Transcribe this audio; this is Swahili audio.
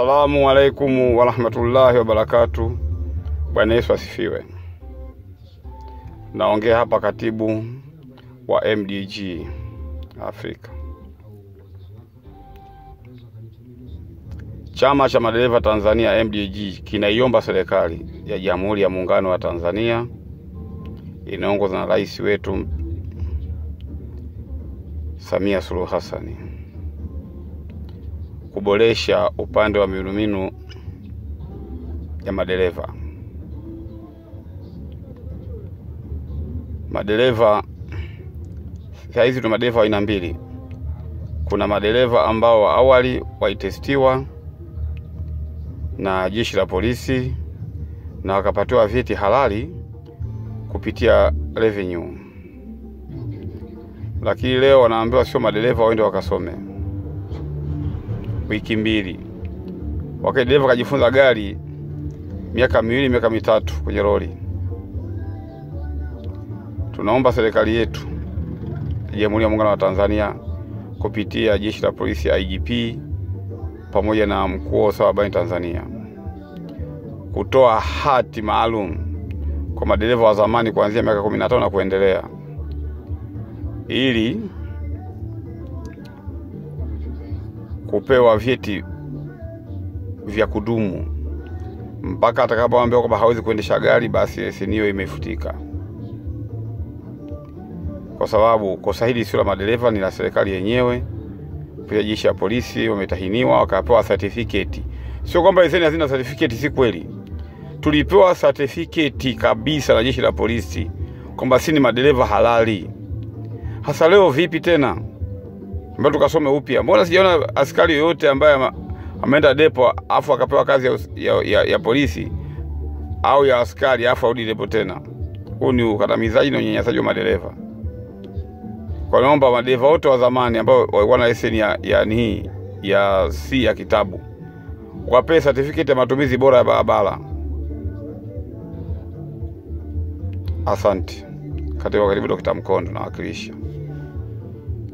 Salamu alaikum warahmatullahi wabarakatuh. Bwana Yesu asifiwe. Naongea hapa katibu wa MDG Afrika. Chama cha Madereva Tanzania MDG kinaiomba serikali ya Jamhuri ya Muungano wa Tanzania inaongozwa na rais wetu Samia Suluhu Hassan kuboresha upande wa miundombinu ya madereva. Madereva saizi tuna madereva aina mbili. Kuna madereva ambao awali walitestiwa na jeshi la polisi na wakapatiwa vyeti halali kupitia revenue, lakini leo wanaambiwa sio madereva, waende wakasome wiki mbili. Wakati dereva kajifunza gari miaka miwili, miaka mitatu kwenye lori. Tunaomba serikali yetu Jamhuri ya Muungano wa Tanzania kupitia jeshi la polisi IGP pamoja na mkuu wa usalama barabarani Tanzania kutoa hati maalum kwa madereva wa zamani kuanzia miaka 15 na kuendelea, ili kupewa vyeti vya kudumu mpaka atakapoambiwa kwamba hawezi kuendesha gari, basi leseni hiyo imefutika. Kwa sababu kosa hili sio la madereva, ni la serikali yenyewe. Pia jeshi la polisi wametahiniwa wakapewa certificate. Sio kwamba leseni hazina certificate, si kweli. Tulipewa certificate kabisa na jeshi la polisi kwamba si ni madereva halali. Hasa leo vipi tena? Mbona tukasome upya? Mbona sijaona askari yoyote ambaye ameenda depo afu akapewa kazi ya polisi au ya askari afu arudi depo tena? Huu ni ukandamizaji na unyanyasaji wa madereva. Kwa naomba madereva wote wa zamani ambao walikuwa na leseni ya C ya kitabu wapewe certificate ya matumizi bora ya barabara. Asante. Katibu Dr. Mkondo nawakilisha.